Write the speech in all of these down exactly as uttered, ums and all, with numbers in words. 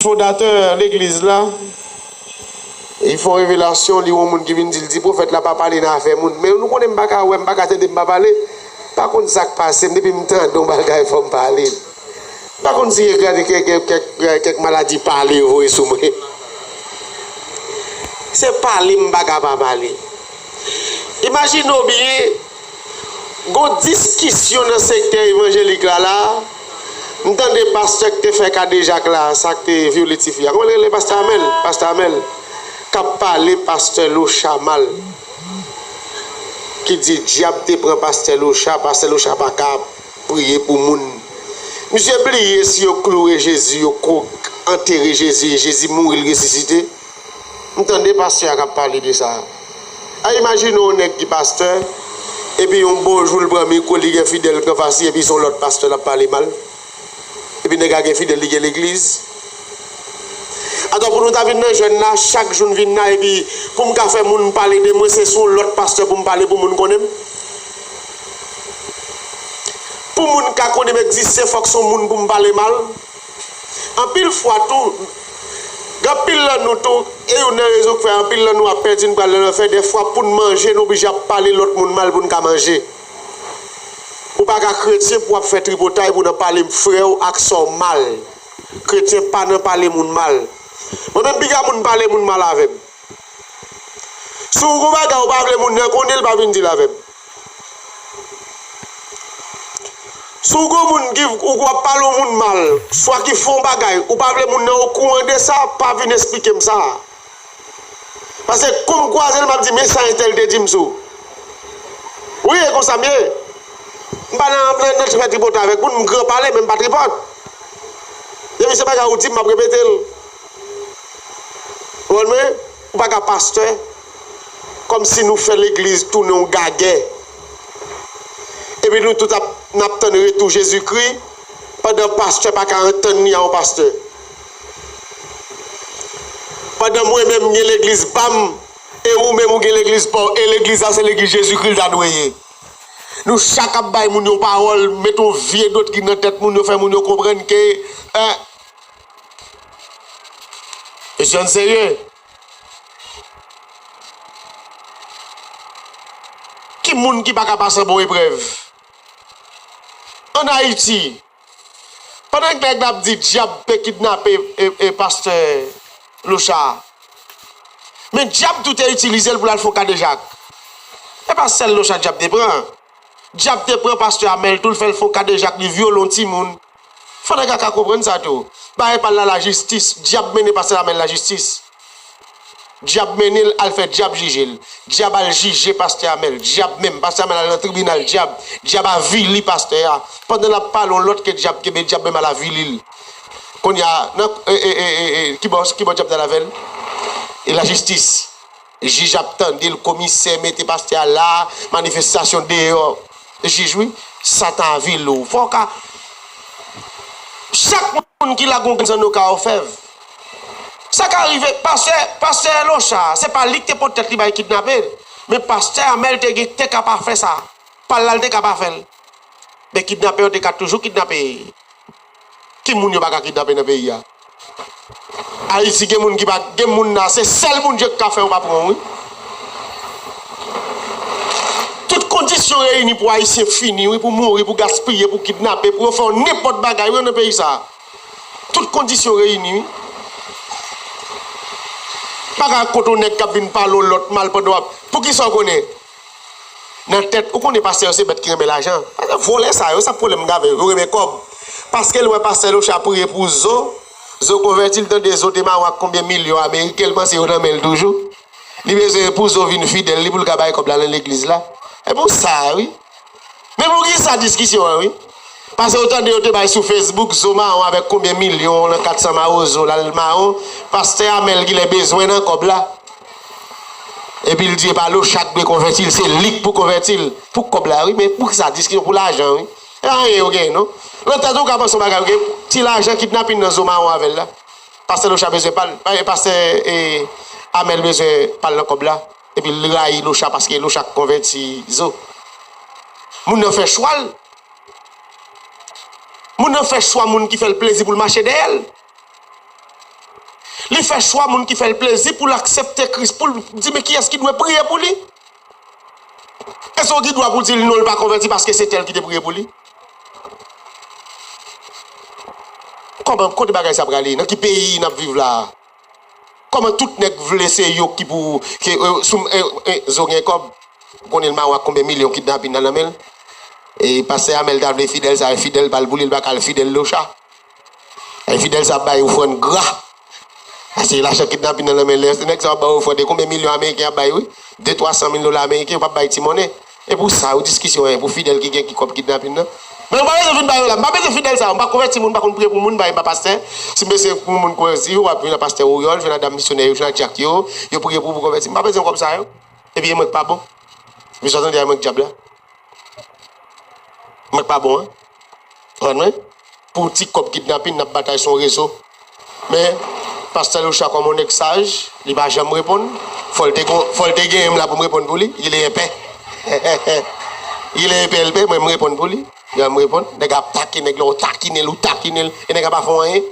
fondatè legliz la, li fè yon revelasyon, li wè yon moun ki vin di l, di pwofèt la pa pale nan afè moun. Men nou konnen m pa ka wè, m pa ka tande, m pa pale. Pa konn sa k pase m, depi m tande yon bagay, fò m pale. M pa konn si gen kèk, kèk, kèk, kèk maladi pale yo voye sou mwen. Se pale m pa ka pa pale. Imajine w byen, gon diskisyon nan sektè evanjelik la la, m tande pastè k te fè kadejak la, sa k te vyole tifi a. Kòman l rele pastè Amèl? Pastè Amèl k ap pale pastè Locha mal. Ki di dyab te pran pastè Locha, pastè Locha pa ka priye pou moun. Misye bliye si yo kloure Jezi, yo ko-, antere Jezi, e Jezi mouri, l resisite. M tande pastè a k ap pale de sa. A, imajine yon nèg ki pastè, epi yon bon jou l pran mikwo, li gen fidèl k anfas li, epi se yon lòt pastè l ap pale mal. Epi nèg la gen fidèl, li gen legliz. Atò pou nou ta vin nan jèn la, chak jou n vin la, epi pou m ka fè moun pale de mwen, se sou yon lòt pastè pou m pale pou moun konnen m. Pou moun ka konnen m egziste, fòk se yon moun pou m pale mal. Anpil fwa tou, gen anpil nan nou tou, e youn nan rezon k fè anpil nan nou ap pèdi, n pral nan lanfè, dèfwa pou n manje, n oblije ap pale lòt moun mal pou n ka manje. Ou pa ka kretyen pou w ap fè tripotay pou w nan pale frè w ak sè w mal. Kretyen pa nan pale moun mal. Mwen menm piga moun pale moun mal avè m. Si w gon bagay ou pa vle moun nan konnen, l pa vin di l avè m. Si w gon moun ki ou w ap pale yon moun mal, swa ki fè yon bagay, ou pa vle moun nan okouran de sa, pa vin esplike m sa. Paske kou m kwaze l, m ap di, men sa entèl te di m sou. Wi, e konsa m ye. M pa nan, nan, nan fè tripotay avèk moun, m gran pale, men m pa tripot. Depi se bagay ou di m, m ap repete l. Ou konprann mwen? Ou pa ka pastè, kòmsi nou fè legliz tounen yon gagè. Epi nou tout ap, n ap tann retou Jezikri, pandan pastè pa ka antann li a yon pastè. Pandan mwen menm m gen legliz pa m, e ou menm ou gen legliz pa w, e legliz la se legliz Jezikri l ta dwe ye. Nou chak ap bay moun yon pawòl, met yon vye doktrin nan tèt moun yo, fè moun yo konprann ke, eh, mesye, ann serye. Ki moun ki pa ka pase anba yon eprèv? Ann Ayiti, pandan nèg la ap di dyab te kidnape, e, e, pastè Locha, men dyab tou te itilize l pou l al fè yon kadejak. E pa sèl Locha dyab te pran. Dyab te pran pastè Amèl tou, l fè l fè yon kadejak, li vyole yon timoun. Fò nèg la ka konprann sa tou. Bagay pa l la lajistis, dyab mennen pastè Amèl lajistis. Dyab mennen l al fè dyab jije l. Dyab al jije pastè Amèl. Dyab menm. Pastè Amèl al nan tribinal dyab. Dyab avili pastè a. Pandan l ap pale, yon lòt ke dyab kenbe, dyab menm al avili l. Kounye a, nan, e, e, e, e, e, ki bò, ki bò dyab t al avè l? E lajistis. Jij ap tande l, komisè mete pastè a la, manifestasyon deyò. Jij, wi, Satan avili w. Fò w ka, chak moun ki la gon grenn zanno ka ofèv. Sa ka rive, pastè, pastè Locha, se pa li ki te pot tèt li bay kidnape. Men pastè Amèl te gen, te ka pa fè sa. Pa l la, l te ka pa fè l. Men kidnapè yo te ka toujou kidnape. Ki moun yo pa ka kidnape nan peyi a? Ayiti gen moun ki pa, gen moun la, se sèl Bondye ki ka fè yo pa pran w, wi. Tout kondisyon reyini pou Ayisyen fini, wi, pou mouri, pou gaspiye, pou kidnape, pou yo fè w nenpòt bagay, wi, nan peyi sa. Tout kondisyon reyini, wi. Pa ka kote yon nèg k ap vin pale yon lòt mal pandan w ap, poukisa w konnen? Nan tèt, ou konnen pastè yo se bèt ki renmen lajan. Pastè vòlè sa yo, sa pwoblèm m gen avè yo, yo renmen kòb. Paske l wè pastè Locha priye pou Zo, Zo konvèti, l tande Zo te mawon ak konbyen milyon ameriken, l panse yo nan men l toujou. Li bezwen pou Zo vin fidèl li pou l ka bay kòb la nan legliz la. E pou sa, wi. Men poukisa diskisyon an, wi? Paske ou tande yo te bay sou Facebook, Zo mawon avèk konbyen milyon nan kat san mawozo, l al mawon, pastè Amèl genlè bezwen nan kòb la. Epi l di e pa Locha k dwe konvèti l, se li k pou konvèti l. Pou kòb la, wi, men poukisa diskisyon pou lajan, wi? E anyen yo genyen, non. Nan tèt ou ka panse yon bagay, yo gen ti lajan kidnapin nan Zo mawon avè l la. Pastè Locha bezwen pa l, pa, pastè, e, Amèl bezwen pa l nan kòb la. Epi l rayi Locha paske Locha k konvèti Zo. Moun nan fè chwa l. Moun nan fè chwa moun ki fè l plezi pou l mache dèyè l. Li fè chwa moun ki fè l plezi pou l aksepte Kris, pou l di men kiyès ki dwe priye pou li. Èske w gen dwa pou w di l non, l pa konvèti paske se tèl ki te priye pou li? Kòman, kote bagay sa prale? Nan ki peyi n ap viv la a? Kòman tout nèg vle se yo ki pou, ke, e, sou, e, e, zo gen kòb? Ou konnen l mawon ak konbyen milyon kidnapin nan nan men l? E pastè Amèl ta vle fidèl sa, e fidèl pa l pou li, l pa ka al fidèl Locha. E fidèl sa ap bay ofrann gra. Paske lajan kidnapin nan nan men l, nèg sa ap bay ofrann, e konbyen milyon ameriken ap bay, wi? De, twa san mil dola ameriken, yo p ap bay ti monnen. E pou sa, ou diskisyon, e pou fidèl ki gen ki kòb kidnapin nan. Men ou pa bezwen vin bay yo la. M pa bezwen fidèl sa yo. M pa konvèti moun, m pa konn priye pou moun, m pa, m pa pastè. Si m bezwen pou moun konvèti, w ap jwenn nan pastè Oriol, jwenn nan dam misyonè yo, jwenn nan dyak yo, yo priye pou, pou konvèti. M pa bezwen kòb sa yo. Epi e mwen k pa bon. Misye tande a mwen k dyab la. Mwen k pa bon, an. Konprann mwen? Pou ti kòb kidnapin, n ap batay sou yon rezo. Men, pastè Locha kòm yon nèg saj, li pa janm reponn. Fò l te gon, fò l te genyen m la pou m reponn pou li. Il est épais. Il est épais, L P, mwen m reponn pou li. Jan m reponn. Nèg ap takinen, nèg la, ou takinen l, ou takinen l. E nèg la pa fè w anyen.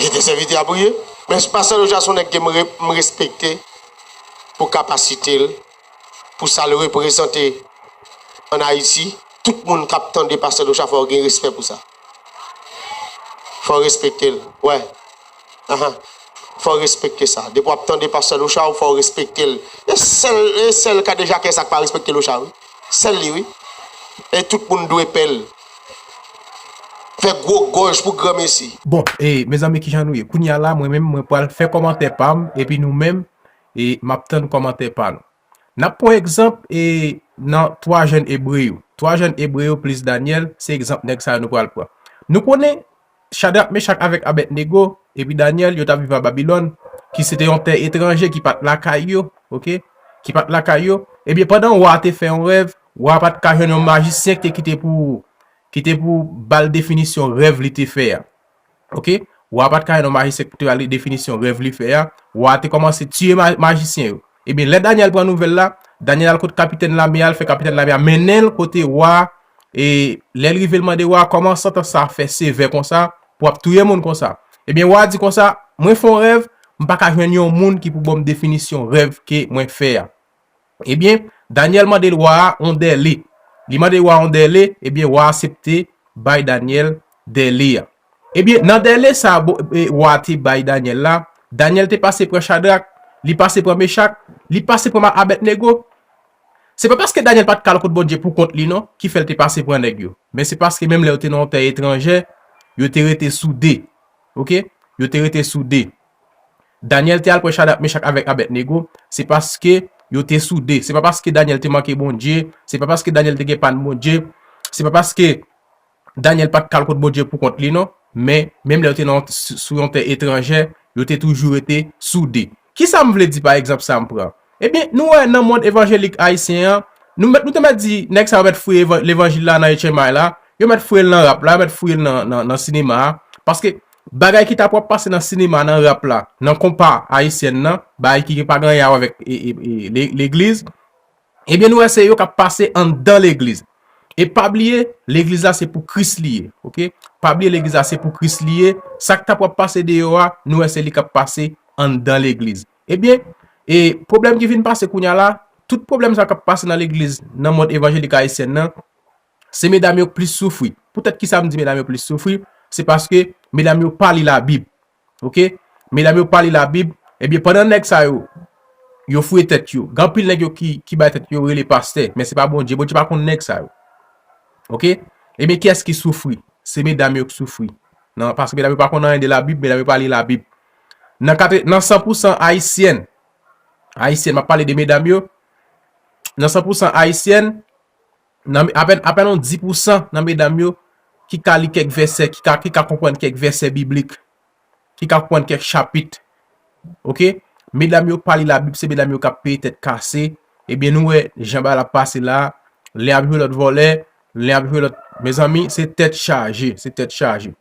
Li te sèvitè a priye. Men pastè Locha se yon nèg ke m re-, m respekte pou kapasite l, pou sa l reprezante ann Ayiti. Tout moun k ap tande pastè Locha, fò w gen respè pou sa. Fò w respekte l. Wè. Ahan. Fò w respekte sa. Depi w ap tande pastè Locha, fò w respekte l. E sèl, e sèl kadejakè sa k pa respekte Locha, wi. Sèl li, wi. E tout moun dwe pè l. Fè gwo gòj pou granmesi. Bon, e, mezanmi, kijan nou ye? Kounye a la, mwen menm, mwen pral fè kòmantè pa m, epi nou menm, e, m ap tann kòmantè pa nou. N ap pran egzanp, e, nan twa jèn Ebre yo. Twa jèn Ebre yo plis Danyèl, se egzanp nèg sa yo nou pral pran. Nou konnen Chadrak, Mechak avèk Abèdnego, epi Danyèl, yo t ap viv a Babilòn, ki se te yon tè etranje ki pa t lakay yo, oke? Ki pa t lakay yo. Ebyen, pandan wa a te fè yon rèv, wa a pa t ka jwenn yon majisyen ki te, ki te pou, ki te pou ba l definisyon rèv li te fè a. Oke? Wa a pa t ka jwenn yon majisyen ki te ba l definisyon rèv li fè a. Wa a te kòmanse tiye ma-, majisyen yo. Ebyen, lè Danyèl pran nouvèl la, Danyèl al kot kapitèn lame a, l fè kapitèn lame a mennen l kote wa a, e lè l rive, l mande wa a, kòman santan sa fè sevè konsa, pou w ap touye moun konsa? Ebyen, wa a di konsa, mwen fè yon rèv, m pa ka jwenn yon moun ki pou ban m definisyon rèv ke mwen fè a. Ebyen, Danyèl mande wa a yon dèle. Li mande wa a yon dèle, ebyen, wa a aksepte bay Danyèl dèle a. Ebyen, nan dèle sa a, bo-, e, wa a te bay Danyèl la, Danyèl te pase pran Chadrak, li pase pran Mechak, li pase pran ma-, Abèdnego. Se pa paske Danyèl pa t ka al kot Bondye pou kont li non, ki fè l te pase pran nèg yo. Men se paske menm lè yo te nan yon tè etranjè, yo te rete soude. Oke? Yo te rete soude. Danyèl te al pran Chadrak, Mechak avèk Abèdnego, se paske yo te soude. Se pa paske Danyèl te manke Bondye, se pa paske Danyèl te gen pa n Bondye, se pa paske Danyèl pa t ka al kot Bondye pou kont li non, men menm lè yo te nan, sou, sou yon tè etranjè, yo te toujou rete soude. Kisa m vle di pa egzanp sa m pran? Ebyen, nou wè nan mond evanjelik ayisyen an, nou mèt, nou te mèt di, nèg sa yo mèt fouye evan-, levanjil la nan H M I la, yo mèt fouye l nan rap la, yo mèt fouye l nan, nan, nan sinema a, paske bagay ki ta pwòp pase nan sinema, nan rap la, nan konpa ayisyèn nan, bagay ki pa gen anyen a wè avèk, e, e, e, le-, legliz, ebyen, nou wè se yo k ap pase anndan legliz. E pa bliye, legliz la se pou Kris li ye, oke? Pa bliye legliz la se pou Kris li ye. Sa k ta pwòp pase deyò a, nou wè se li k ap pase anndan legliz. Ebyen, e pwoblèm ki vin pase kounye a la, tout pwoblèm sa k ap pase nan legliz, nan mond evanjelik ayisyen nan, se medam yo k plis soufri. Poutèt kisa m di medam yo plis soufri? Se paske medam yo pa li Labib. Oke? Medam yo pa li Labib. Ebyen, pandan nèg sa yo, yo fouye tèt yo, gen anpil nèg yo ki, ki bay tèt yo rele pastè, men se pa Bondye. Bondye pa konn nèg sa yo. Oke? Ebyen, kiyès ki soufri? Se medam yo k soufri. Non, paske medam yo pa konn anyen de Labib, medam yo pa li Labib. Nan katre-, nan san pou san ayisyèn, ayisyèn, m ap pale de medam yo, nan san pou san ayisyèn, nan apèn, apèn yon dis pou san nan medam yo ki ka li kèk vèsè, ki ka, ki ka konprann kèk vèsè biblik, ki ka konprann kèk chapit. Oke? Medam yo pa li Labib, se medam yo k ap peye tèt kase. Ebyen, nou wè jan bagay la ap pase la, len ap jwe lòt vòlè, len ap jwe lòt, mezanmi, se tèt chaje, se tèt chaje.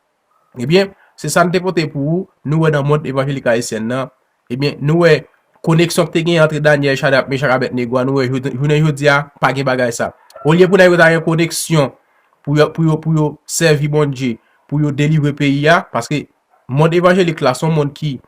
Ebyen, se sa n te pote pou ou. Nou wè nan mond evanjelik ayisyèn nan, ebyen, nou wè koneksyon ki te gen antre Danyèl, Chadrak, Mechak, Abèdnego a, nou wè jodi, jounen jodi a, pa gen bagay sa. Olye pou nèg yo ta gen koneksyon pou yo, pou yo, pou yo sèvi Bondye, pou yo delivre peyi a, paske mond evanjelik la se yon mond ki,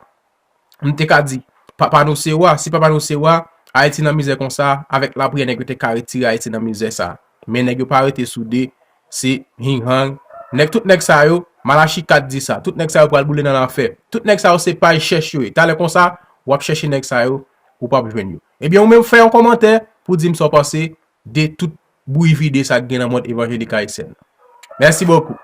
m te ka di, papa nou se wa. Si papa nou se wa, Ayiti nan mizè konsa, avèk lapriyè nèg yo te ka retire Ayiti nan mizè sa. Men nèg yo pa rete soude, se hing hang. Nèg, tout nèg sa yo, Malachi kat di sa, tout nèg sa yo pral boule nan lanfè. Tout nèg sa yo se paj chèch yo ye. Talè konsa, w ap chèche nèg sa yo, ou p ap jwenn yo. Ebyen, ou menm fè yon kòmantè pou di m sa w panse de tout bri vide sa k gen nan mond evanjelik ayisyèn nan. Mèsi bokou.